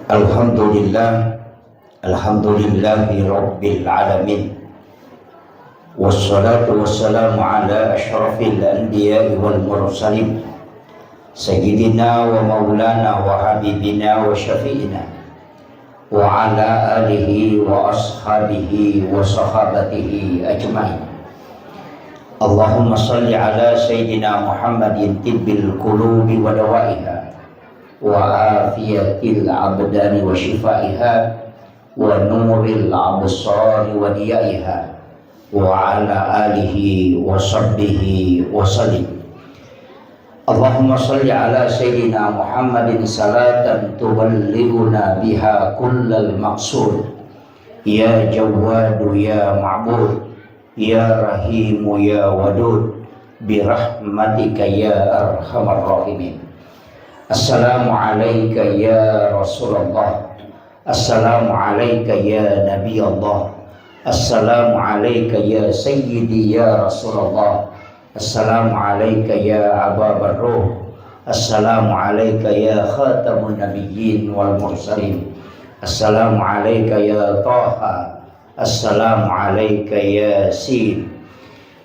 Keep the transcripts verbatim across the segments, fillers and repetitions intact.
Alhamdulillah, alhamdulillahi rabbil alamin. Wassalatu wassalamu ala asyrafil anbiya'i wal mursalin, sayyidina wa maulana wa habibina wa syafi'ina, wa ala alihi wa ashabihi wa sahabatihi ajma'in. Allahumma salli ala sayyidina Muhammadin tibbil qulubi wa dawaiha, wa afiyatil abdani wa shifaiha, wa nuril absari wa diyaiha, wa ala alihi wa sahbihi wa sallim. Allahumma salli ala sayyidina Muhammadin salatan tuballighuna biha kullal maqsud. Ya Jawwadu ya Ma'bud, ya Rahimu ya Wadud, birahmatika ya arhamar rahimin. Assalamu alaika ya Rasulullah. Assalamu alaika ya Nabi Allah. Assalamu alaika ya Sayyidi ya Rasulullah. Assalamu alaika ya Aba Barruh. Assalamu alaika ya Khatamun Nabiyyin wal Mursalin. Assalamu alaika ya Taha. Assalamu alaika ya Yasin.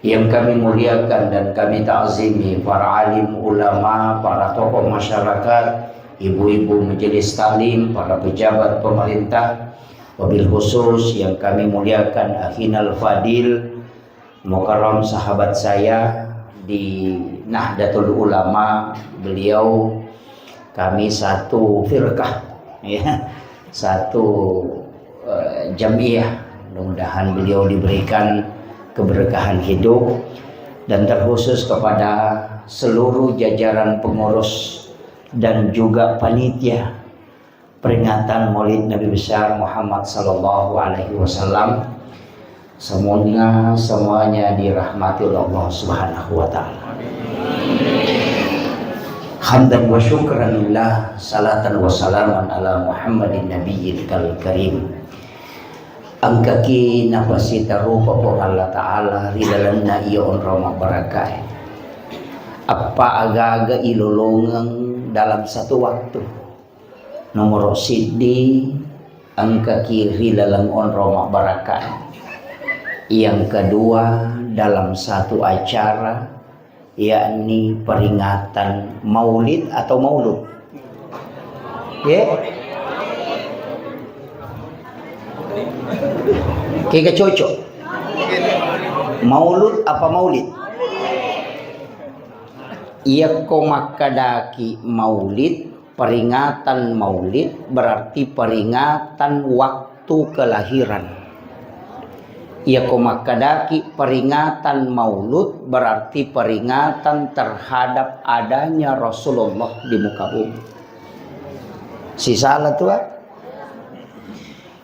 Yang kami muliakan dan kami ta'zimi para alim ulama, para tokoh masyarakat, ibu-ibu majelis taklim, para pejabat pemerintah, wabil khusus yang kami muliakan akhinal fadil, mukarram sahabat saya di Nahdlatul Ulama, beliau kami satu firqah, ya, satu, eh, jamiah. Mudah-mudahan beliau diberikan keberkahan hidup, dan terkhusus kepada seluruh jajaran pengurus dan juga panitia peringatan Maulid Nabi Besar Muhammad sallallahu alaihi wasallam. Semoga semuanya dirahmati oleh Allah Subhanahu wa Ta'ala. Hamdan wa syukran lillah, salatan wa salaman ala Muhammadin nabiyil karim. Engkaki napasitarupa Puang Allah Ta'ala ri lalenna iya onrong mabbarakae. Eppa aga-aga ilolongeng dalam satu waktu. Nomoro siddi, engkaki ri laleng onrong mabbarakae. Yang kedua, dalam satu acara, yakni peringatan maulid atau maulud. Ye? Kega cocok? Maulud apa maulid? Iyakko makkedaki maulid, peringatan maulid berarti peringatan waktu kelahiran. Iyako makkedaki peringatan maulud berarti peringatan terhadap adanya Rasulullah di muka bumi. Sisala tu, ah?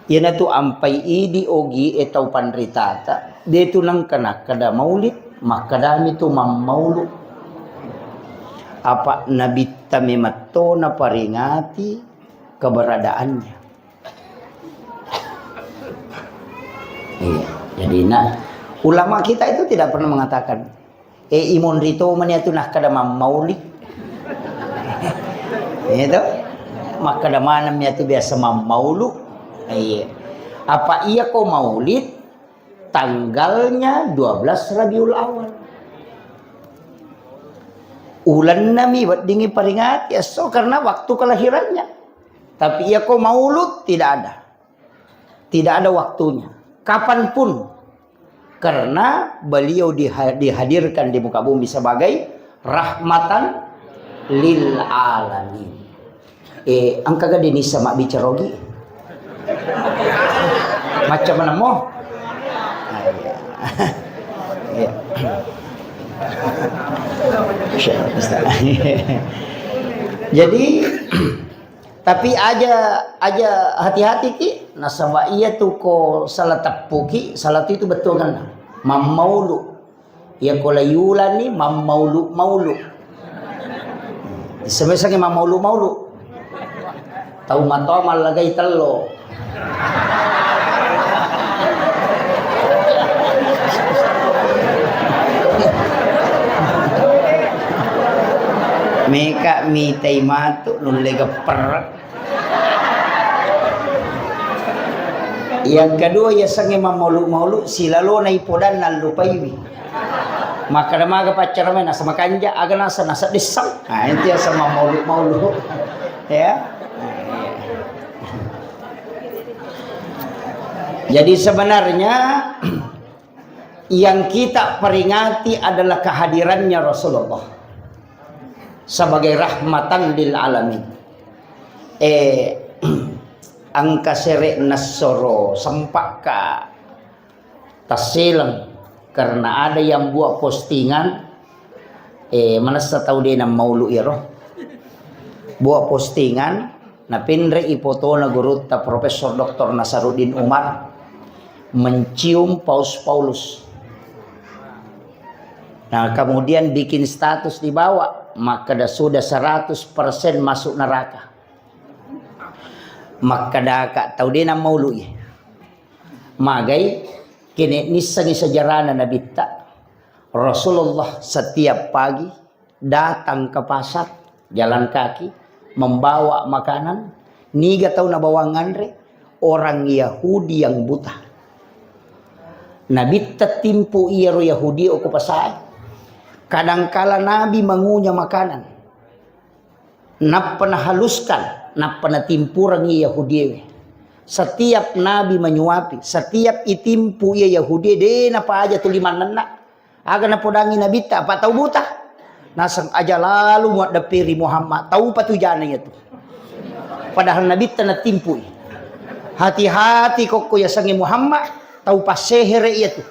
Iyanatu ampai idi ogie tau panritata, de tu nengka nakkeda maulid, makkedami tu mammaulu. Apa nabitta memetto naperingati keberadaannya. Iya, jadi nah, ulama kita itu tidak pernah mengatakan, "Eh, imonri to mani atu nakkeda mammauli." Iya to? Makkeda maneng mi atu biasa mammaulu. Iya. Apa iya ko maulid tanggalnya dua belas Rabiul Awal. Ulenna mi weddingi peringati esso karena waktu kelahirannya. Tapi iya ko maulud tidak ada. Tidak ada waktunya. Kapanpun. Karena beliau diha-, dihadirkan di muka bumi sebagai rahmatan lil alamin. Eh, engka ga denisa mabbicara ogi? Macam mana mo? Ah, iya. Iya. Jadi, tapi aja, aja hati-hati ki, nasaba iya tu ko salah teppu ki, salah tu itu betul kan? Mammaulu. Iya ko layulani, mammaulu-maulu. Sebenarnya mammaulu-maulu. Tau matoa mallagai tello. Meka mitai matu nulle gepper. Yang kedua, yasengnge mammaulu-maulu, silalona ipodanna allupaiwi. Makkada maga paccaramae, nasa makanja, aga nasa, nasa dessang. Nah, itu yaseng mammaulu-maulu. Ya. Jadi sebenarnya yang kita peringati adalah kehadirannya Rasulullah sebagai rahmatan lil alamin. Eh, engka sere nassoro sempakka tasseleng karena ada yang buat postingan, eh, manessa tau de nammaulu iyaro. Buat postingan, napenre i fotona gurutta Profesor Doktor Nasaruddin Umar mencium Paus Paulus. Nah, kemudian bikin status di bawah, makkada sudah seratus persen masuk neraka. Makkadaka tau de nammaului. Magai, kene nissengi sejarahna Nabitta. Rasulullah setiap pagi datang ke pasar, jalan kaki, membawa makanan. Niga tau nabawang anre? Orang Yahudi yang buta. Nabitta timpu iyaro Yahudi okko pasae. Kadangkala Nabi mangunya makanan. Nappa nahaluskan, nappa natimpurengngi Yahudiewe. Setiap Nabi menyuapi, setiap itimpu iya Yahudie, de napaja tuli mannenna. Aga napodangi Nabitta, apa tau buta? Naseng aja lalu muaddepperi Muhammad, tau patujana iyatu. Padahal Nabitta natimpui. Hati-hati kokko yasengnge Muhammad, tau passehere iyatu.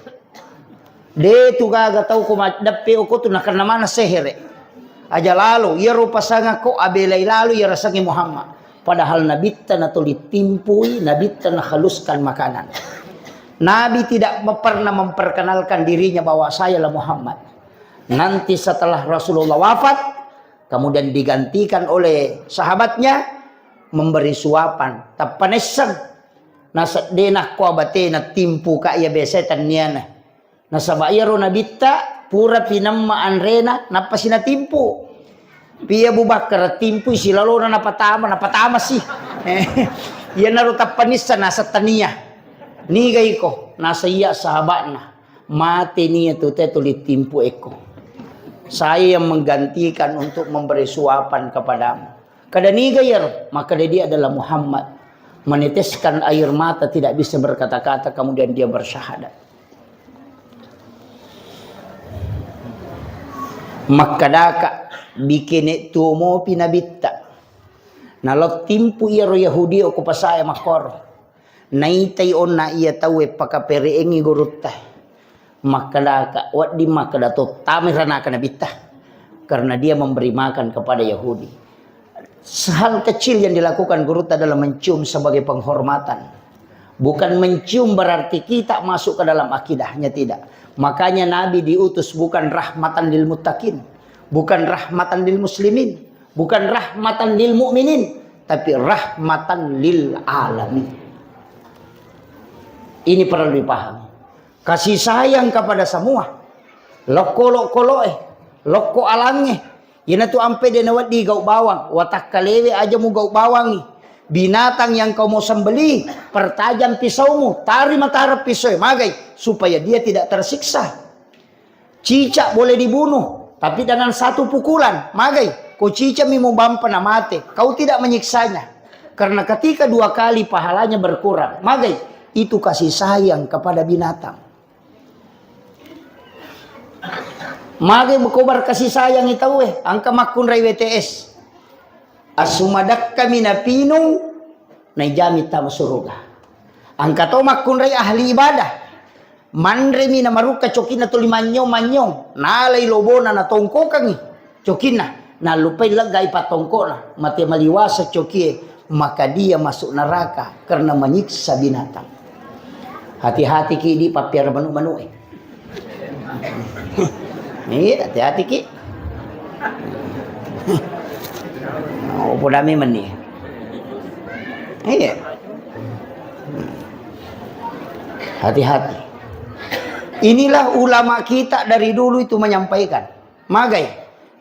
De tu gaga tau ko maddeppe okko tu nakenna mana sehere. Aja lalo, iyaro pasangakko abelai lalo iya rasengnge Muhammad. Padahal Nabitta natuli timpui, Nabitta nahaluskan makanan. Nabi tidak me-, pernah memperkenalkan dirinya bahwa sayalah Muhammad. Nanti setelah Rasulullah wafat, kemudian digantikan oleh sahabatnya, memberi suapan. Tappa nesseng. Naseddena ko abatena timpu ka iya biasa tenniana. Nasaba iyaro Nabitta pura pinemma anrena, nappa sinatimpu. Pi Abu Bakar timpui silalona napatama, napatamasi. Eh, iyanaro tappa nisseng naseng tania. Niga iko? Naseng iya sahabatna. Mate nia tu te tuli timpu eko. Saya yang menggantikan untuk memberi suapan kepadamu. Kada niga iyaro? Makkada dia adalah Muhammad. Meneteskan air mata, tidak bisa berkata-kata, kemudian dia bersyahadat. Makkadaka, bikene tuo mopi Nabitta. Nalo timpu iyaro Yahudi okko pasae makkoro. Naitai onna iya tauwe pakapere'engngi gurutta. Makkadaka, wedding makkada to, tamai ranaka Nabitta. Karena dia memberi makan kepada Yahudi. Hal kecil yang dilakukan gurutta adalah mencium sebagai penghormatan. Bukan mencium berarti kita masuk ke dalam akidahnya, tidak. Makanya Nabi diutus bukan rahmatan lil muttaqin, bukan rahmatan lil muslimin, bukan rahmatan lil mu'minin, tapi rahmatan lil alamin. Ini perlu dipahami. Kasih sayang kepada semua. Lokko lokoloe, lokko alangnge. Iyanatu ampe de nawedding gau bawang, watakkalewe aja mugau bawangi. Binatang yang kau mau sembelih, pertajam pisaumu, tari matara pisaue, magai, supaya dia tidak tersiksa. Cicak boleh dibunuh, tapi dengan satu pukulan. Magai, ko cicakmi mubampa na mate, kau tidak menyiksanya. Karena ketika dua kali pahalanya berkurang. Magai, itu kasih sayang kepada binatang. Magai mukobar kasih sayang i tauwe, angka makkunrai W T S. Asumadakkami napinung, naijami tama suruga. Angka to makkunrai ahli ibadah. Manremi namarukka cokinna tuli manynyong-manynyong. Nalai lobona natongkokangngi cokinna. Nallupai leggai pattongkokna. Mate maliwasa cokie. Maka dia masuk neraka karena menyiksa binatang. Hati-hati ki di pappiara manu-manu e. Iya, hati-hati ki. Oh, podami meni. Iya. Hati-hati. Inilah ulama kita dari dulu itu menyampaikan. Magai.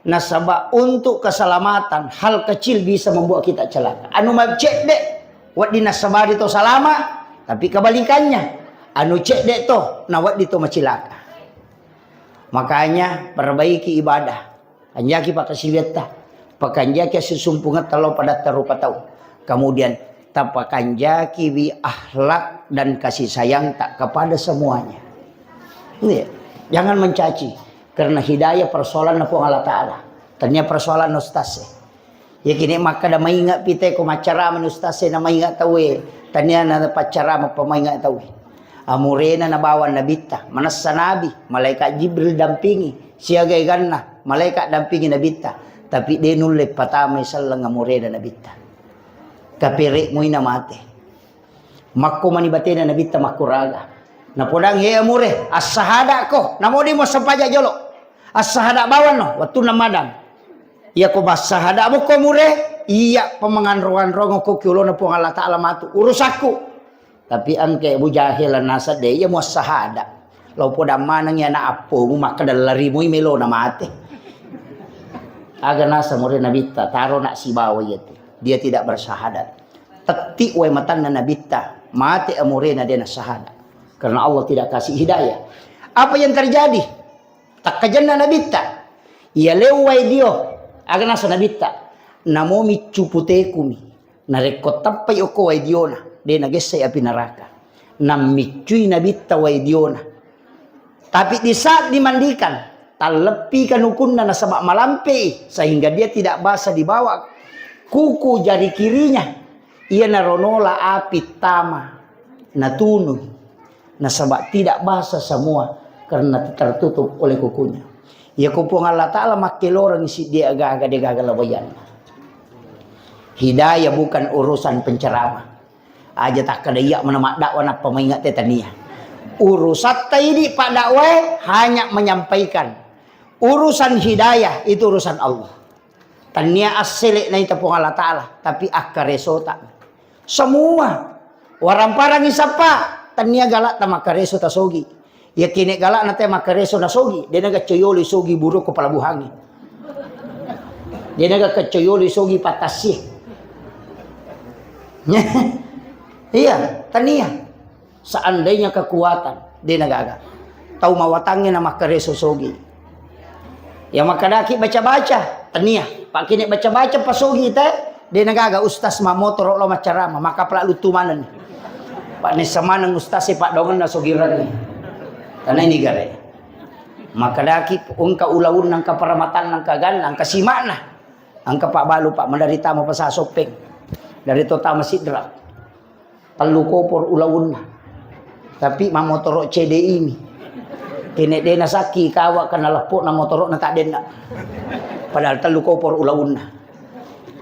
Nasaba untuk keselamatan, hal kecil bisa membuat kita celaka. Anu macedde, wedding nasabari to salama, Tapi kebalikannya, anu cedde to, nawedding to macilaka. Makanya perbaiki ibadah. Kanjaki pakkasiwiatta. Pakanjaki assusumpungetta lao padatta rupa tau. Kemudian tapakanjakiwi akhlak dan kasih sayangta kepada semuanya. Iya. Jangan mencaci. Karena hidayah persoalanna Puang Allah Ta'ala. Tania persoalan ustaz e. Iya kini makkeda mainga pite ko maccarama ni ustaz e na mainga tauwe. Tania na paccarama pamainga tauwe. Amurena nabawa nabitta, manessa nabi, malaikat Jibril dampingi, siaga eganna, malaikat dampingi nabitta, tapi de nulle patamai selleng amurena nabitta. Kapere'moi na mate. Makko mani batena nabitta makkuraga. Napodang, "He amure, assahada'ko." Namo de muassampaja jolo. Assahada bawanno, wettunna madang. Iya ko massahada mokko amure, iya pamanganro-anrongko ki olona Puang Allah Ta'ala matu. Urusakku. Tapi engka Abu Jahil nasa de iya muassahada. Lao podang maneng iya na appomu makkeda larimoi melona mate. Aga nasa mure nabitta, taro nak sibawa iya tu. Dia tidak bersyahadat. Tetti wae matanna nabitta, mate amurena de nasahada. Karena Allah tidak kasih hidayah. Apa yang terjadi? Takkajenna nabitta. Iya lewwai dio. Aga nasa nabitta? Namo miccu putekumi. Narekko teppai okko wai diona, de nagessai api neraka. Nammiccui nabitta wai diona. Tapi di saat dimandikan, talleppi kanukunna nasaba malampei, sehingga dia tidak basah dibawa kuku jari kirinya. Iyanaro nola api tama, natunui. Nasaba tidak basah semua karena tertutup oleh kukunya. Iya ko Puang Allah Ta'ala makkeloreng siddi aga-aga de gaga lawayanna. Hidayah bukan urusan penceramah. Aja takkeda iya mana maddakwah nappa maingat te tania. Urusatta idi pak dakwae hanya menyampaikan. Urusan hidayah itu urusan Allah. Tania assele naita Puang Allah Ta'ala, tapi akkaresota. Semua. Waramparang isappa, tania galak tamakkareso tasogi. Yakini galak nate makkareso nasogi, de naga coyoli sogi buruk ko pelabuhangi. De naga kecoyoli sogi patasi. Iya, tania. Seandainya kekuatan, de nagaga. Tau mawatangnge na makkareso sogi. Ya makkedaki baca-baca, tania. Pakkini baca-baca pasogi te, de nagaga ustaz mamotoro lo maccarama, maka pelalu tu maneng. Pak nessa maneng ustaz e pak dongenna sogirangnge. Karena ini gare. Makkedaki engka ulaunna, engka paramatanna, engka ganna, engka sima'na. Engka pak balu pak madari tama pasa soppeng. Dari to tama sidra. Tellu kopor ulaunna. Tapi mamotoro C D I mi. Kene dena sakki kawa kena leppo na motoro na tak denna. Padahal tellu kopor ulaunna.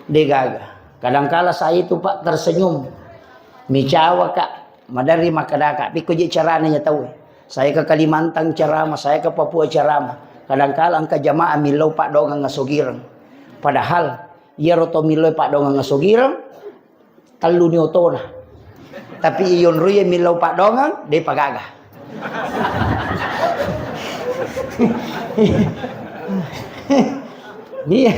De gaga. Kadangkala saya itu pak tersenyum. Micawa kak. Madari makkedaka. Pikko je carana nya tau. Saya ke Kalimantan ceramah, saya ke Papua ceramah. Kadangkala engka jamaah millau pak dongang ngasogireng. Padahal iyaro to millau pak dongang ngasogireng. Telluni otona. Tapi iyonroiye millau paddoangeng, depa gaga. Iya.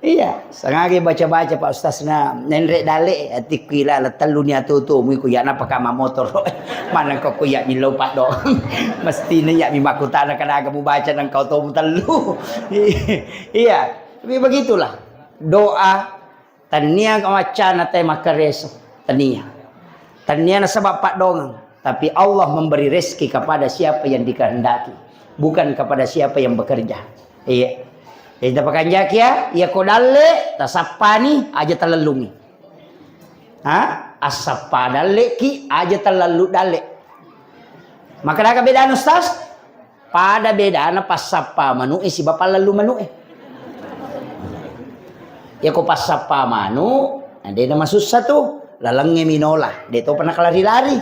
Iya, sangage baca-baca Pak Ustaz na nenre dale atikku ila telluni atutu muiku ya napa kama motor. Maneng ko ku ya millau paddoangeng. Mestine ya mi makkutana kadaga mubaca nang kau to mutellu. Iya, tapi begitulah. Doa Tennia maccana te makkareso. Tennia. Tennia nasaba paddongeng. Tapi Allah memberi rezeki kepada siapa yang dikehendaki, bukan kepada siapa yang bekerja. Iya. Jadi tapakanjaki ya, iya ko dalle, tasappani, aja talellungi. Ha? Assappa dalle ki, aja talellu dalle. Maka daga bedana Ustaz? Pada bedana passappa manu'e siba pallellu manu'e. Yako passappa manu, na de namasussa tu, lalengnge minola, de topa nakalari-lari.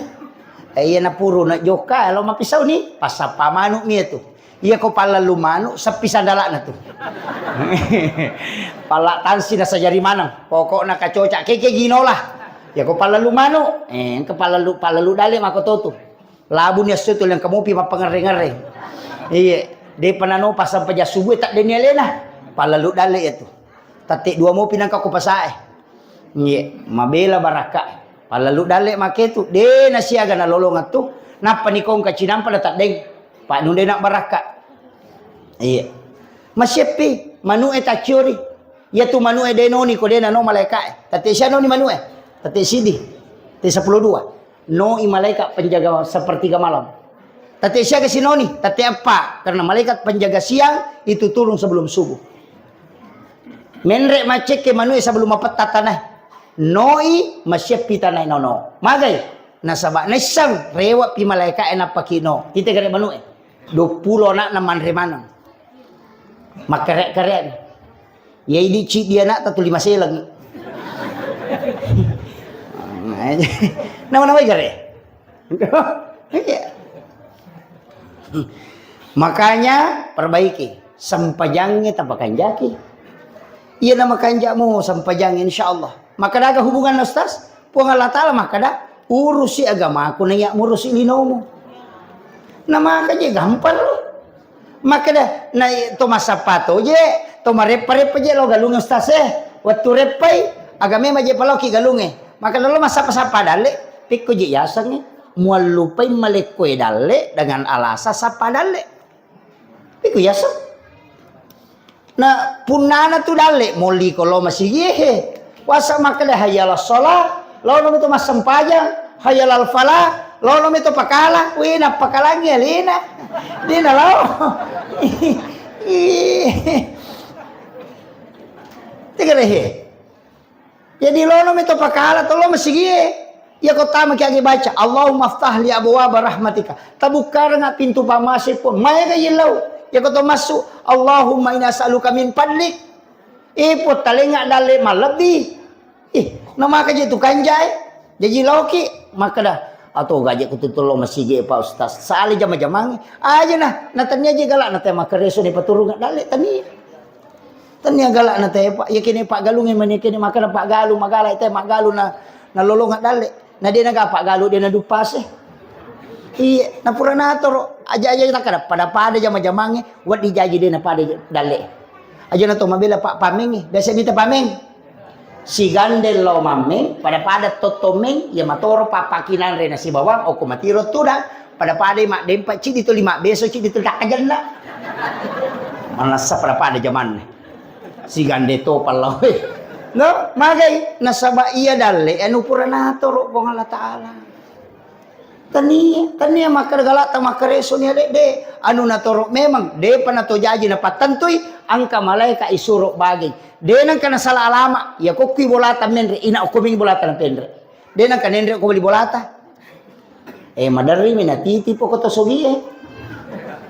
Eh, iya napuru na jokka, lo mapisau ni, passappa manu mi tu. Iya ko pallellu manu, seppi sandalana tu. Palla tansi nasajari maneng, pokokna kacoca keke ginola. Iya ko pallellu manu, eh, engka pallellu, pallellu dale mako totu. Labuni esso tu lengka mopi mappangerre-ngerre. Iye, depa nano pasang pejassubu e taddenni alena. Palalu dalle iya tu. Tatte dua mopi nangka ko pasae. Iye, mabela barakka. Pallalu dalle make tu, de nasiaga nalolongeng tu. Nappa nikongka cinampa na taddeng. Pak nunde nak barakka. Iya. Masieppi, manu'e tacciori. Iya tu manu'e de noni ko de nano malaika'e. Tette sia noni manu'e. Tette sidi. Tette sepuluh dua. Noi malaikat penjaga sepertiga malam. Tette siaga sinoni, tette eppa, karena malaikat penjaga siang itu turun sebelum subuh. Menre macekke manu'e sebelum mapetta tanae. Noi masieppi tanae nono. Magai? Nasaba naisseng rewe'pi malaika'e nappakino. Tite gare manu'e. Duappulo ana'na manre maneng. Makkare-kare'ni. Iya idi ciddi ana'ta tuli maseleng. Nama-namai gare. Iya. Makanya perbaiki sempajangnge tapakanjaki. Iya nama kanjamu sempajangnge insyaallah. Maka daga hubungan Ustaz, Puang Allah Ta'ala makkada, urusi agamaku na iya murusi linomu. Nah, maka je gampang lo. Makkada, na to massappa to je, to mareppa-reppa je lo galungnge Ustaz e. Wettu reppai, aga memang je paloki galungnge. Maka lo massappa-sappa dalle, pikko je yasengnge, muallupai malekko e dalle dengan alasan sappa dalle. Pikko yaseng. Na punnana tu dalle, molli ko lo masigi e. Wasa makkeda hayya ala sholah, lono mi to massempajang, hayya ala falah, lono mi to pakala, wina pakalangi alena. Dina lao. Tegere he. Jadi lono mi to pakala to lo masigie. Iya ko tama ki agi baca, Allahumma aftah li abwaba rahmatika. Tabukkareng pintu pamase pun. Maega yillau. Iya ko to massu, Allahumma inna as'aluka min fadlik. Eh, pun talenga dalle malebbi. Ih, namaka je tu kanjai. Jaji laoki, makkeda, atau gaje ku tutullo masigi Pak Ustaz. Sali jama-jamangi. Aja nah, na tania je galak na tema kereso ni paturunga dalle tania. Tania galak na te Pak, ya kene Pak galunge mani kene makkeda Pak galu magala te maggalu na, na lolonga dalle. Na de naga Pak galu de na dupase. Iya, na pura natoro aja-aja takkada pada-pada jama-jamange, waddi jaji de na pada dalle. Aja na to mabela Pak pamengnge, biasa mita pameng. Sigande lao mammeng, pada-pada totto meng, iya matoro pappakinanre nasibawang, okko matiro tudang, pada-pada maddempa, ciddi tuli mabbeso, ciddi tuli takkajenna. Manessa pada-pada jamanna. Sigande to pallawe. No, magai, nasaba iya dalle, anu pura natoro Puang Allah Ta'ala. Tania, tania makkeda galakta makkareso ni ale de. Anu natoro memang, depa nato jaji napattentui, angka malaika isuro bageng. De nengka nasala alama, ya kokkui bolata menre, ina okko ming bolata napenre. De nengka nenre ko beli bolata. Eh, maderri mi natiti poko to sogie.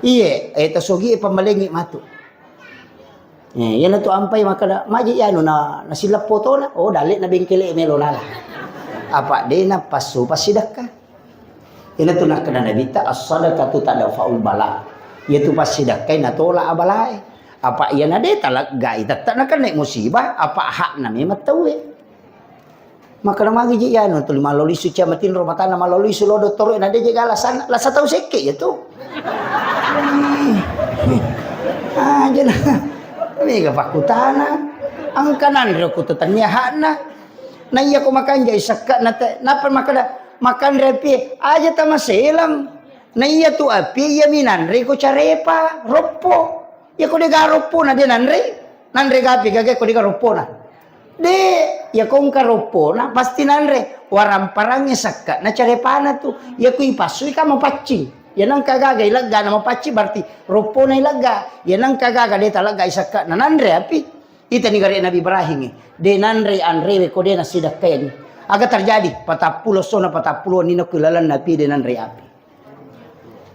Iye, eh, to sogie pammalengi matu. Eh, iyana tu ampai makkeda, maji anu na, nasileppo tona, oh, dalle na bengkele melo nala. Apa de na passu passidekka. Iyana tu nakkeda Nabitta, as-sadaqatu tadfa'ul bala. Iya tu passidekkai natola abalae. Apa iyana de taleggai, tette nakenna musibah, apa hakna memang tauwe. Makkeda magi je anu tuli malolo lisu cia matinro matanna malolo lisu lo dottoro na de je gala sana, lasa tau sekke ya tu. Ah, jena. Mega pakutana. Angka nanre ku tu tania hakna. Na iya ko makanja isakka na te, napa makkeda makanre api aja tamaselang. Na iya tu api iya minanre ko carepa, roppo. Iya ko de garoppo na de nanre. Nanre gapi gaga ko de garoppo na. De, iya ko engka roppona pasti nanre. Waramparangnge sakka na carepana tu. Iya ku ipassui ka mapaccing. Iya nengka gaga ilegga na mapaccing berarti roppona ilegga. Iya nengka gaga de talegga isakka na nanre api. Itani gare Nabi Ibrahim e. De nanre anrewe ko de nasidakkaini. Aga terjadi? Patappulo sona patappulo nino ku lalenna api de nanre api.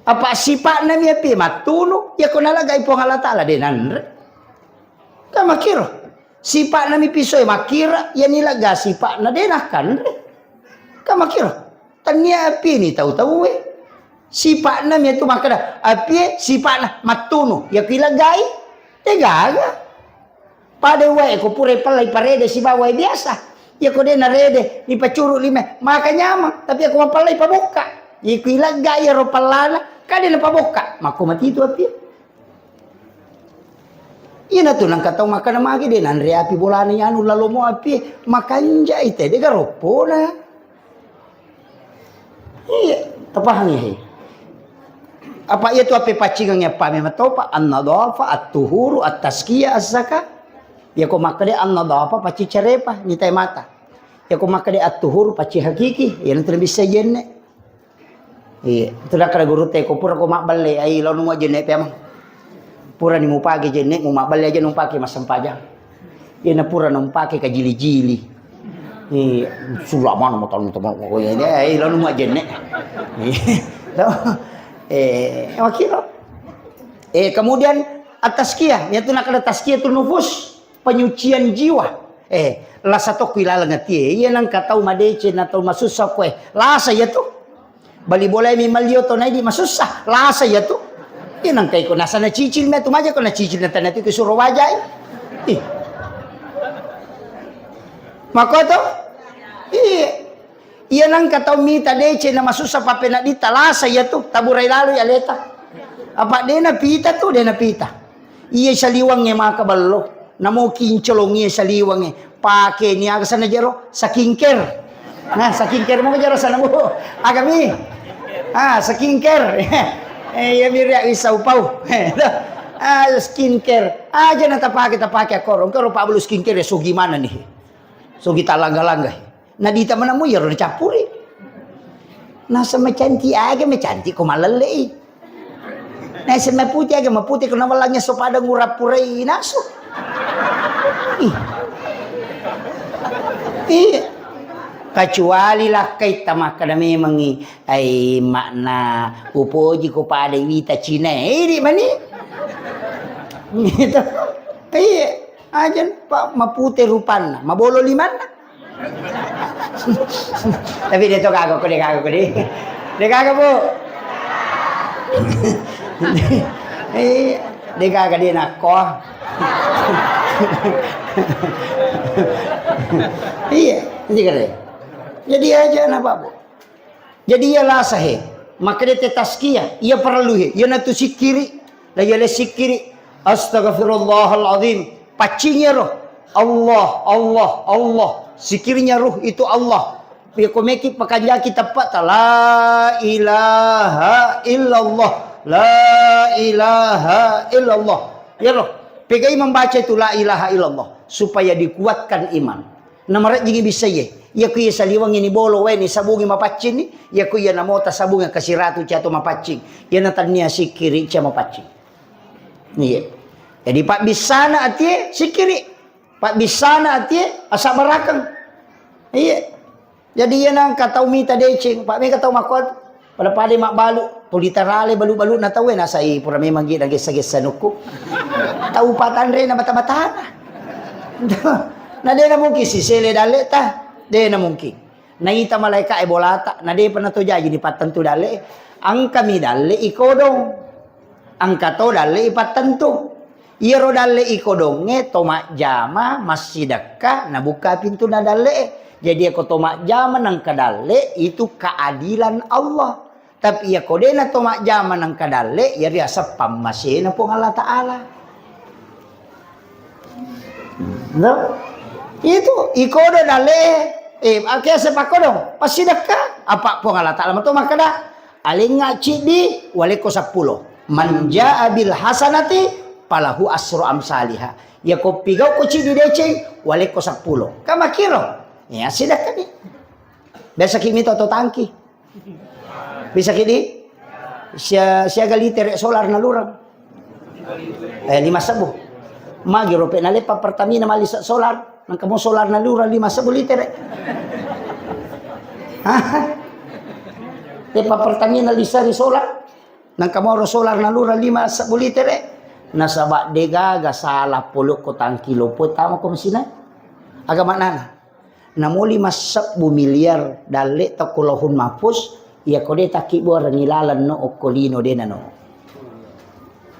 Apa sipa'na mi api mattunu, iya ko nalegai Puang Allah Ta'ala de nanre. Kan makkiro. Sipa'na mi pisoe makkira, iya nilegga sipa'na de nakkanre. Kan makkiro. Tania api ni tau-tauwe. Sipa'na mi tu makkeda, api sipa'na mattunu, iya ko ileggai, de gaga. Pada wae ko pura pallai parede sibawa wae biasa. Iya ko de narede, dipacuru lima, maka nyamang. Tapi ako mapallai pabokka. Iku ilegga iya ro pallana, kade na pabokka. Mako mati tu api. Iyana tu nengka tau makkeda magi de nanre api bolana anu lalo mo api, makanja ite de garoppona. Iya, tapahangi he. Apa iya tu ape paccingang ya pame matopa, an-nadhafa, at-tuhuru, at-tazkiyah, az-zakah. Ya ko makkeda an-nadhafa pacci carepa, nitai mata. Ya ko makkeda at-tuhuru pacci hakiki, ya nanti bisa jenne. Iya, itu dah kada guru te ko pura ko mabballe, ai lalu mua jenne pe amang. Pura ni mupake jenne, mu mabballe aja numpake massempajang. Iyana pura numpake kajili-jili. Eh, sula mana mau tahu teman kok ya. Eh, lalu mau jenne. Eh, eh, wakil. Eh, kemudian at-tazkiyah, yaitu nak ada tazkiyatul nufus, penyucian jiwa. Eh, lasa tokko ilalang atie. Iya nang katau madece na tau masussa koe. Lasa ya tu. Bali bolai mi malio to naidi masussa, lasa ya tu. Iya nang kaiko nasa na cicil me tu maja ko na cicil na tanah tu ke suruh wajai. Ih. Mako to? Iya. Iya nang katau mita dece na masussa pape na dita lasa ya tu, taburai lalu ya leta. Apa dena pita tu, dena pita. Iya saliwangnge maka ballo. Namo kincolong iya saliwangnge. Pake ni aga sana jero? Skincare. Nah, skincare mo jero sana, Bu. Agami. Ah, skincare. Eh, iya miri bisa upau. Ah, skincare. Aja na tapake, tapake akoro. Engka ro pabulu skincare ya, so gimana nih? So kita langga-langga. Na dita manamu iyaro nacappuri. Nasa macanti aga, macanti ko malellei. Nasa maputi aga, maputi ko nawalangnya so pada ngurappurai nasu. Ih. Iya. Kecuali lakkai tamakkada memangi ai makna upoji ko pada wita Cina. Ini mani. Gitu. Iya. Aja pa mapute rupanna, mabolo limanna. Tapi dia to kagok, dia kagok, dia. Dia kagok, Bu. Eh, dia kagok, dia nakko. Iya, ini kare. Jadi aja anak Pak, Bu. Jadi iya lasa he, maka dia te tazkiyah, iya perlu he, iya natu sikkiri, la iya le sikkiri, astaghfirullahaladzim, paccingi ro, Allah, Allah, Allah, sikkirinya ruh itu Allah. Ya ko meki pakanjaki teppata, la ilaha illallah, la ilaha illallah. Ya roh, pegai membaca itu la ilaha illallah supaya dikuatkan iman. Namarejjingi bissaie. Iya ku iya saliwengngi ni bolo wae ni sabungi mapaccinni, iya ku iya namota sabungi kasiratu cato mapaccing. Iya natannia sikkiri cia mapaccing. Iya. Jadi pabbissana atie sikkiri. Pabbissana atie asabbarakeng. Iya. Jadi iya nangka tau mita deceng, pak mega tau makkuat. Pada-pada mabbalu, tuli tarale balu-baluna tauwe nasai pura memang gi nagessa-gessa nukku. Tau patanre na bata-batana. Na dena mungkin sisele dalle ta, dena mungkin. Naita malaika e bolata, na depa na to jaji ni pattentu dalle. Angkami dalle i kodong. Angka to dalle i pattentu. Iyaro dalle i kodongnge to majjama massidekka nabukka pintuna dalle e. Jadi ko to majjama nangka dalle itu keadilan Allah. Tapi iya ko dena to majjama nangka dalle, iyari asappa masena Puang Allah Ta'ala. No? Itu ikodo dalle, eh, ake sepakodo, pasti dekka, apa Puang Allah Ta'ala mato makkada, alengnga ciddi, waleko seppulo. Man jaa bil hasanati, falahu asru amsaliha. Ya ko pigau ko ciddi deceng, waleko seppulo. Kamakiro, ya sidekka ni. Biasa kimi to tangki. Bisa kidi? Sia-, siaga litere solar nalurang? Eh, lima sebbu. Magi rope nalepa Pertamina mali se-, solar. Nangka mo solar nalurang lima sebbu litere. Hah? Tepa Pertamina lisari solar. Nangka moro solar nalurang lima sebbu litere. Nasaba degaga salah polokko tangki lopo tama ko mesinna. Aga maknana? Namoli massebbu miliar dalle tokko Lauhul Mahfuz, iya ko de takkibbuarengngi laleng no okko lino de nano.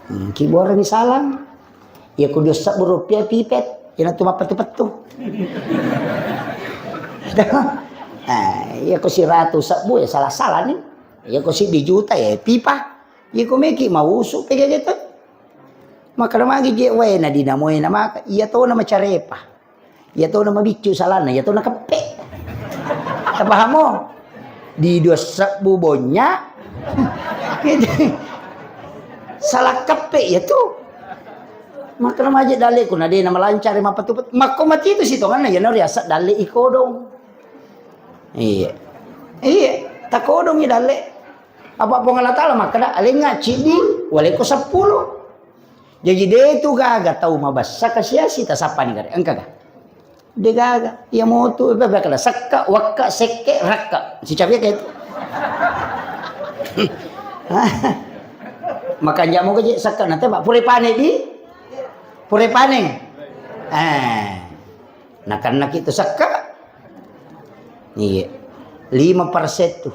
Hmm, kibbuarengngi salang. Iya ko dua sebbu rupiah pipet, ina tu mappettu-pettu. Ah, iya ko siratu sebbu ya salah-salah ni. Iya ko siddi juta ya pipa. Iya ko meki mausu pegege tu. Maka magi je wae na dinamoe na maka iya to na macarepa. Iya to na mabiccu salana, iya to na keppe. Tapahamo? Di dua sebbu bonya. Salah keppe ya tu. Maka remaja dalle ku na de na malancare mapatu-patu. Makko mati itu sitonganna ya na riasa dalle ikodong. Iya. Iya, takodong i dalle. Apa Puang Allah Taala makkeda, "Alengnga ciddi, waleko seppulo." Jaji de tu gaga tau mabessa kasiasi tasappani gare. Engka ga? De gaga. Iya motu, bebe kada sekka, wakka, sekke, rakka. Sicapi ke itu. Makanja moga je sekka nanti Pak pure pane di pure paneng. Eh. Nakanna ki tu sekka. Iya. Lima persen tu.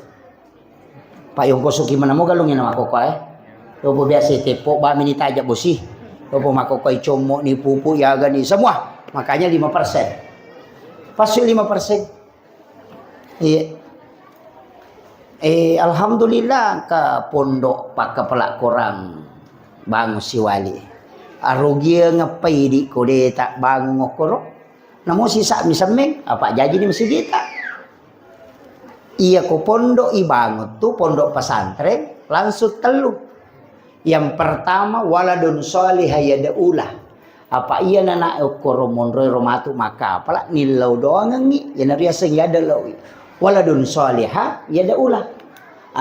Pak yongkosuki mana moga lungi nama koko eh. Yopo biasa tepo ba mini taja bosi. Yopo makoko i commo ni pupu yaga ni semua. Makanya lima persen. Pas lima persen. Iya. Eh, alhamdulillah ka pondok pakkapala korang bangun siwali. Arugiang apa idi ko de tak bangun okoro. Namo sisa mi semmeng, apa jaji ni masigita. Iya ko pondok ibangun tu pondok pesantren langsung tellu. Yang pertama, waladun shalihah yad'ulah. Apa iya nana okkoro monroi ro matu makkapala nillau doangengngi, yana riaseng yada laui. Waladun shalihah yad'ulah.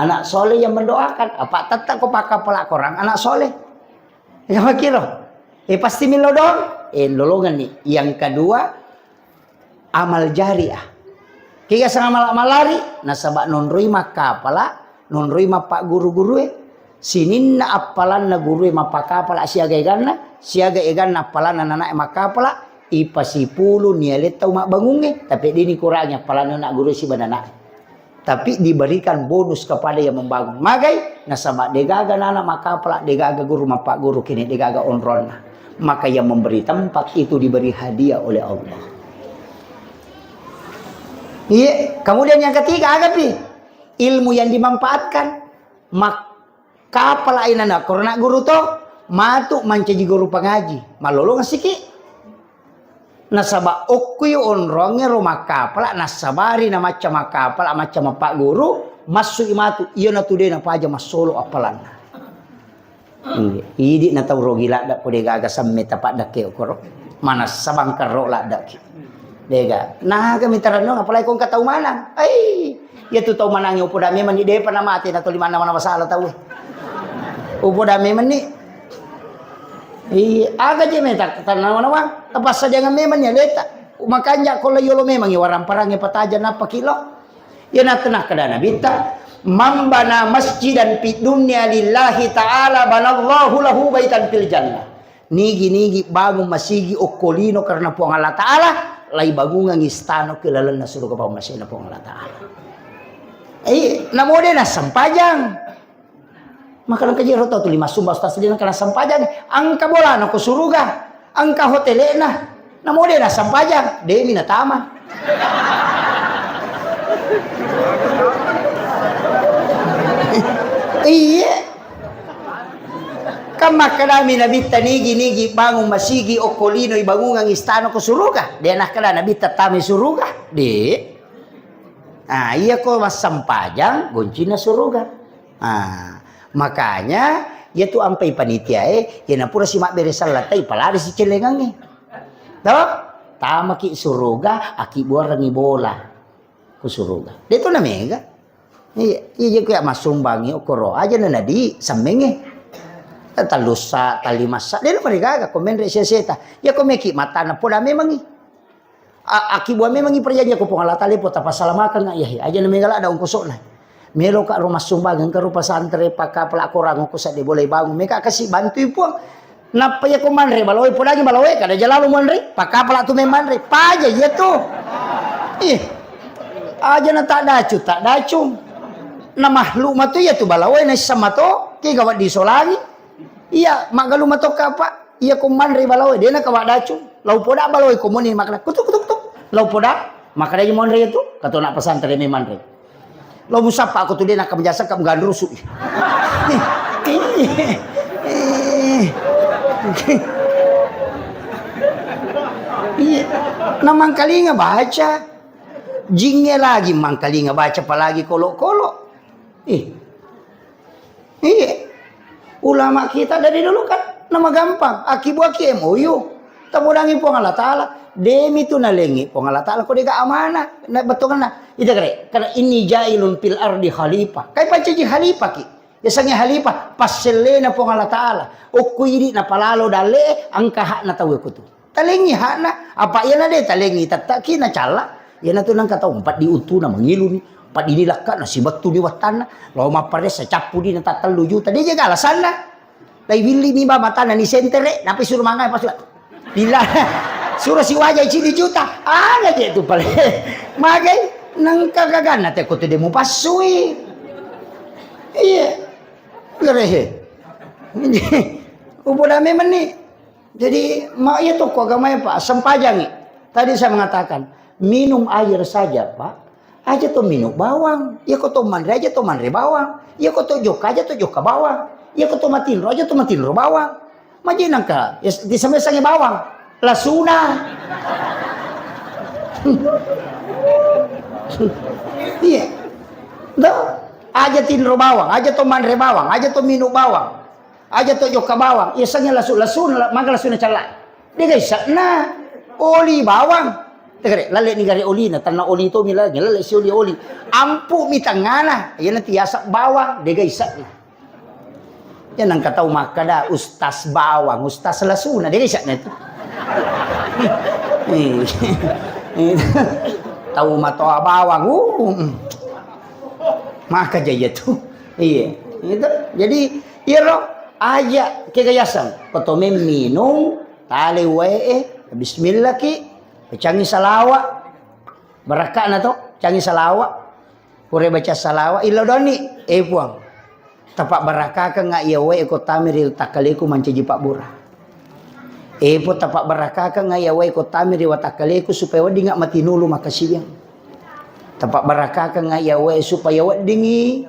Anak soleh yang mendoakan. Apa tetap ko pakkapala korang anak soleh. Ya makiro. Eh pasti millau doang. Eh lolongan nih. Yang kedua, amal jariah. Kega sang amal-amal lari, nasaba nonroi makkapala, nonroi mappagguru-gurue. Sininna appalanna gurue mappakapala siaga eganna, siaga eganna appalanna nanae makkapala, ipasipulu nialetta umabbangungnge, tapi dini kurangi appalanna anak gurue siba nanae. Tapi diberikan bonus kepada yang membangun. Magai, nasaba degaga nana makkapala, degaga guru mappagguru kini, degaga onronna. Maka yang memberi tempat itu diberi hadiah oleh Allah. Iya, kemudian yang ketiga, agapi ilmu yang dimanfaatkan. Mak-, kapala inana korona guru to, matu mancaji guru pangaji, malolong siki. Nasaba okkui onrongnge ro makkapala, nasabari na macca makkapala, macca mappaguru, massui matu, iya natu de napaja massolo appalanna. Iya. Idi na tau rogi ladda ko de gaga semme tapaddakke okoro. Manassa bangkarro laddaki. Dega. Naga mitaranno apalagi ko engka tau manang. Ai, iya tu tau manang upoda memang ni depa na mate na toli manna mana masalah tau. Upoda memang ni. Iya, aga je meta tanah mana wang. Tapassa jangan memang ni aleta. Makanja ko la yolo memang i warang parange pataja nappa kilo. Iya na nakkeda Nabitta, "Man bana masjidan fid dunya lillahi ta'ala banallahu lahu baitan fil jannah." Nigi-nigi bangun masigi okko lino karena Puang Allah Ta'ala, lai bangungang istana ke lalenna suruga pammasena Puang Allah Ta'ala. Eh, namo de nassempajang. Maka nengka jero tau tuli massumba ustaz de nengka nassempajang, engka bolana ko suruga, engka hotele'na, namo de nassempajang, demi natama. Iya. Kan makkedami Nabitta nigi-nigi bangun masigi okko lino ibangungang istana ko suruga. De nakkeda Nabitta tami suruga. De. Ah, iya ko massempajang goncinna suruga. Ah, makanya iya tu ampai panitia e, iya napura si mabbere sallatai, palari si celengangnge. To? Tamaki suruga, aki buarangi bola. Ku suruga. De to na mega. Iya, iya je ku ya massumbangi okoro. Aja na nadi semmengnge. Tallussa, talimassa. De na marigaga ko menre sia-siata. Iya ko meki matana poda memangi. A-, akibua memangi perjanjian ko Puang Allah Ta'ala, po tapasalamakeng, iya, iya, aja na mega ladda ongkosokna. Meloka ro massumbang, engka ro pesantren, pakkapala korang ko sadde boleh bangun. Meka kasi bantui Puang. Nappa iya ko manre balawe, podangi balawe, kada ja lalo manre, pakkapala tu memanre. Paja iya tu. Ih. Aja na tak dacu, tak dacu. Na makhluk matu iya tu balawe, na issa mato, ke gawat disolangi. Iya, magalu mato kapa. Iya ko manre balawe, de na kawa dacu. Lau poda balawe ko moni makna kutuk, kutuk, kutuk. Lau poda, makna ji monre itu, kato nak pesantren me manre. Lau musappa ko tu de na kamjasa kam gandrusu. Iya. Na mangkalinga baca. Jingnge lagi mangkalinga baca apalagi kolo-kolo. Ih. Iya. Ulama kita dari dulu kan nama gampang. Akibuaki M O U. Tamudangi Puang Allah Ta'ala. Demi tu nalengi Puang Allah Ta'ala ko dega amanah. Na betonganna. Ita kare. Karena inni jailun fil ardi khalifah. Kai pancaji khalifah ki. Yasengnge khalifah, passellena Puang Allah Ta'ala. Okko idi napalalo dalle, engka hakna tau ko tu. Talengi hakna, apa iyana de talengi tettaki nacalla. Iyana tu nengka tau empat di utuna mangiluni, empat dini lakka nasibettu ni wattanna. Lo mapparessa cappu di natattellu juta. De jaga alasanna. Lai willi mi ba matana ni sentere, napi suru mangai pasu. Bila suro siwajai cili juta, aga je tu pale. Magai nengka gaganna te ko tu de mupassui. Iya. Gerehe. Upoda memang ni. Jadi, ma iya tokko agamae, Pak, sempajangi. Tadi saya mengatakan, minum air saja, Pak. Aja to minum bawang. Iya ko to manre aja to manre bawang. Iya ko to jokka aja to jokka bawang. Iya ko to matinro aja to matinro bawang. Maji nangka, ya, disemesangi bawang. Lasuna. Iya. Do. Aja tinro bawang, aja to manre bawang, aja to minum bawang. Aja to jokka bawang. Iya sengnge lasu, lasuna, maga lasuna cella. Dega isakna. Oli bawang. Tegare, lalle ni gare olina, tanna oli to mi lagi, lalle si oli oli. Ampu mi tengana, iya nanti yasak bawang, dega isakna. Ya nengka tau makkada, "Ustaz bawang, ustaz lasuna," dega isakna tu. Tau matoa bawang, uh. Maka jaya tu. Iya. Itu. Jadi, iyaro aja kegayasang. Koto memminung, tale wae, bismillah ki, pecangi salawa. Barakka'na to, cangi salawa. Pura baca salawa, illau doni, eh Puang. Tapabbarakkakengnga iya wae ko tame ri takkaleku mancaji pabbura. Eh Puang, tapabbarakkakengnga iya wae ko tame ri watakkaleku supaya weddingnga matinulu makkasiwiang. Tapabbarakkakengnga iya wae supaya weddingngi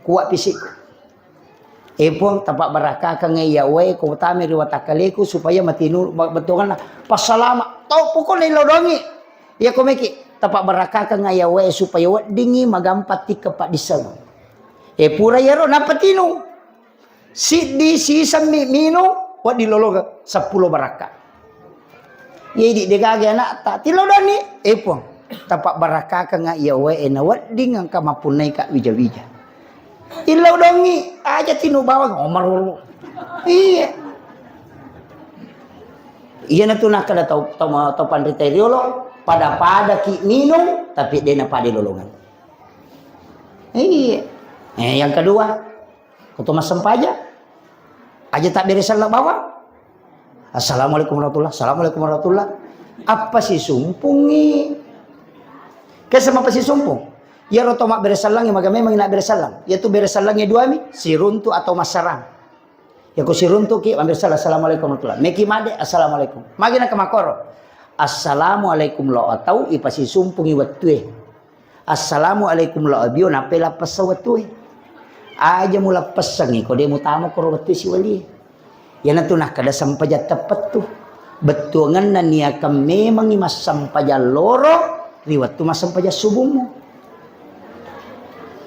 kuat fisikku. Eh Puang, tapabbarakkakengnga iya wae ko tame ri watakkaleku supaya matinu, ma-, bettuanganna passalama. Tau pokokna illau dongi. Iya ko meki, tapabbarakkakengnga iya wae supaya weddingngi magampang tikkeng paddissengeng. Eh pura iyaro nappa tinu. Siddi sisemmi minung, wedding lolongeng seppulo barakka. Iya idi degaga anakta, tillau doni, eh Puang, tapabbarakkakengnga iya wae na wedding engka mappunnaika wija-wija. Illau dongi, aja tinu bawang, omarulu. Iya. Iya natu nakkada tau, tau, tau panrita riolo, pada-pada ki minung, tapi de napada lolongeng. Iya. Eh, yang kedua, Koto massempajang. Aja tabbere selleng bawang. Assalamualaikum warahmatullah. Assalamualaikum warahmatullah. Apa sisumpungi? Kesa mapa sisumpung? Iyaro to mabbere sellengnge maga memang nabbere selleng. Iyatu bere sellengnge duami, siruntu atau massarang. Yako siruntu ki mabbere selleng, assalamualaikum warahmatullah. Meki made, assalamualaikum. Magi naka makoro. Assalamualaikum lo atau ipasisumpungi wettue. Assalamualaikum lo abio, nappai lappessa wettue. Aja mulappessangi ko de mutama koro wettue siwali. Iyanatu nakkeda sempajang teppettu. Bettuangenna niakang memangi massempajang loro ri wettu massempajang subummu.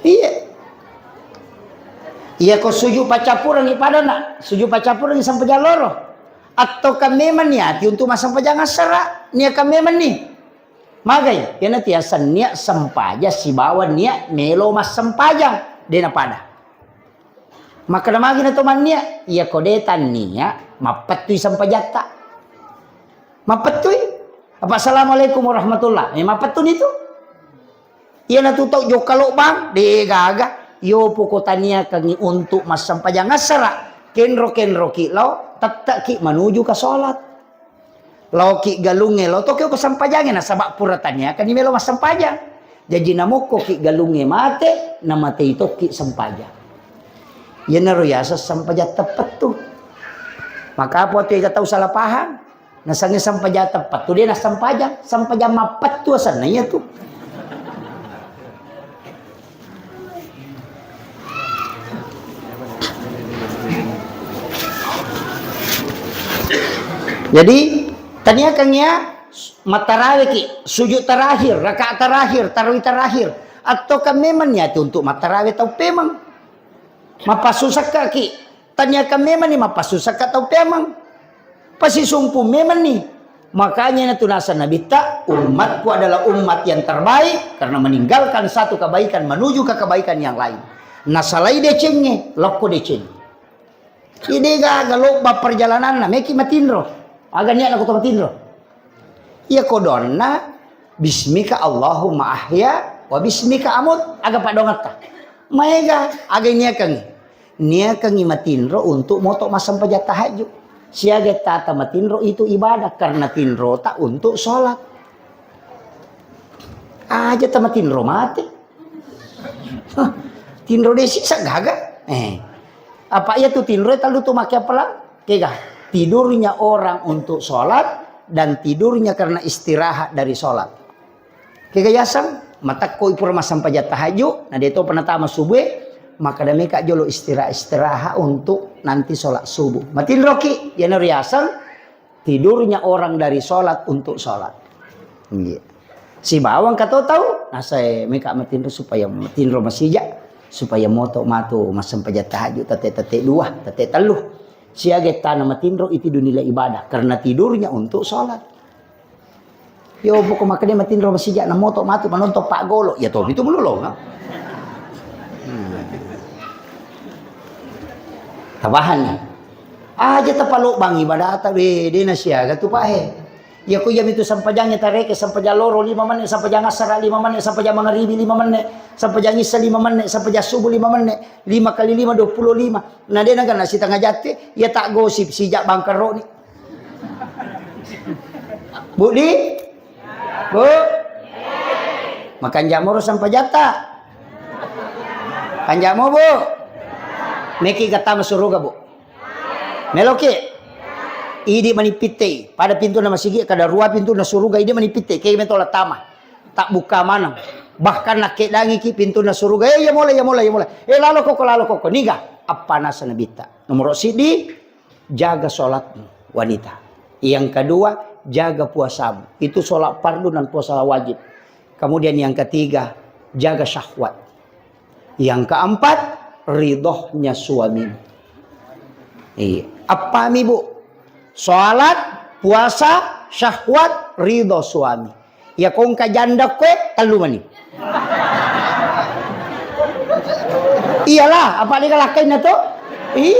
Iya. Iya ko suju paccappurengi padana, suju paccappurengi sempajang loro. Atau kan memang niati untuk massempajang assara, niakang memang ni. Magai, iyana tiaseng nia sempajang sibawa nia melo massempajang, de napada. Makkeda magi na to mannia, iyako de tannia, mappettui sempajatta. Mappettui? Apa assalamualaikum warahmatullah? Eh, mappettuni tu. Iyana tu tau jokka lobbang, de gaga. Yopo ko taniakangi untuk massempajang assara, kenro-kenroki lao, tetteki manuju ka sholat. Laoki galungnge, lao toki ko sempajangnge, nasaba pura taniakanni melo massempajang. Jaji namokkoki galungnge mate, namatei tokki sempajang. Iyanaro yaseng sempajang teppettu. Maka apa tu ega tau salah paham? Nasengnge sempajang teppettu, de nassempajang. Sempajang mappettu asenna iyatu. Jadi, taniakang iya Mattaraweki, sujud terakhir, rakaat terakhir, tarawih terakhir. Atau kan memang niati untuk mattarawe tau pemang. Mapassusakka ki, taniakan memang ni mapassusakka tau pemang. Pasisumpu memang ni. Makanya itu nasa Nabitta, "Umatku adalah umat yang terbaik karena meninggalkan satu kebaikan menuju ke kebaikan yang lain." Nasalai decengnge, lokko deceng. Ide gaga lobba perjalananna, meki matinro. Aga niatna ko to matinro? Iya kodonna, "Bismika Allahumma ahya wa bismika amut." Aga padongetta? Maega, aga niakangi? Niakangi matinro untuk moto massempajang tahajud. Siaga tata matinro itu ibadah karena tinrota untuk sholat. Aja tamatinro mate. Hah, tinro desi sa gaga. Eh. Apa iya tu tinro talu tu make apalang? Kega. Tidurnya orang untuk sholat dan tidurnya karena istirahat dari sholat. Kega yaseng, matakko ipura massempajang tahajud, na deto penatama subuh, maka dameka jolo istirahat-istirahat untuk nanti sholat subuh. Matinroki, yana riaseng, tidurnya orang dari sholat untuk sholat. Iya. Sibawang kato tau, nasae meka matinro supaya matinro masija, supaya moto matu massempajang tahajud tete-tete dua, tete tellu. Siaga tana matinro itu dinilai ibadah karena tidurnya untuk sholat. Yo poko makanya matinro masija na moto matu manonton pak golo, ya topi tu melulu, no? Hmm. Tabahan ni. Aja tapalobang ibadata, we, de na siaga tu, Pak, he. Ya, ko iya mitu sampajangnge tareke, sampajang loro lima menit, sampajang asara lima menit, sampajang mangaribi lima menit, sampajang isa lima menit, sampajang subuh lima menit, lima kali lima, dua puluh lima. Na de na gana sitengah jatte, ya tak gosip, sijak bangkero ni. Bu di? Bu? Makanjamo ro sampajatta? Kanjamo, Bu? Meki gattama suruga, Bu? Meloki? Idi manipittei. Pada pintu na masigi, kada rua pintu na suruga, idi manipittei. Kei metola tama. Tak buka maneng. Bahkan nakkedangiki pintu na suruga. Eh, iya mola, iya mola, iya mola. Eh, lalo koko, lalo koko. Niga? Appanasa Nabitta. Nomor sidi, jaga sholatmu, wanita. Yang kedua, jaga puasamu. Itu sholat fardu dan puasa wajib. Kemudian yang ketiga, jaga syahwat. Yang keempat, ridhonya suamimu. Iya. Appami, Bu? Sholat, puasa, syahwat, ridho suami. Ya kongka janda kue, tellu mani. Iyalah, apa dia kalakain to? Iya.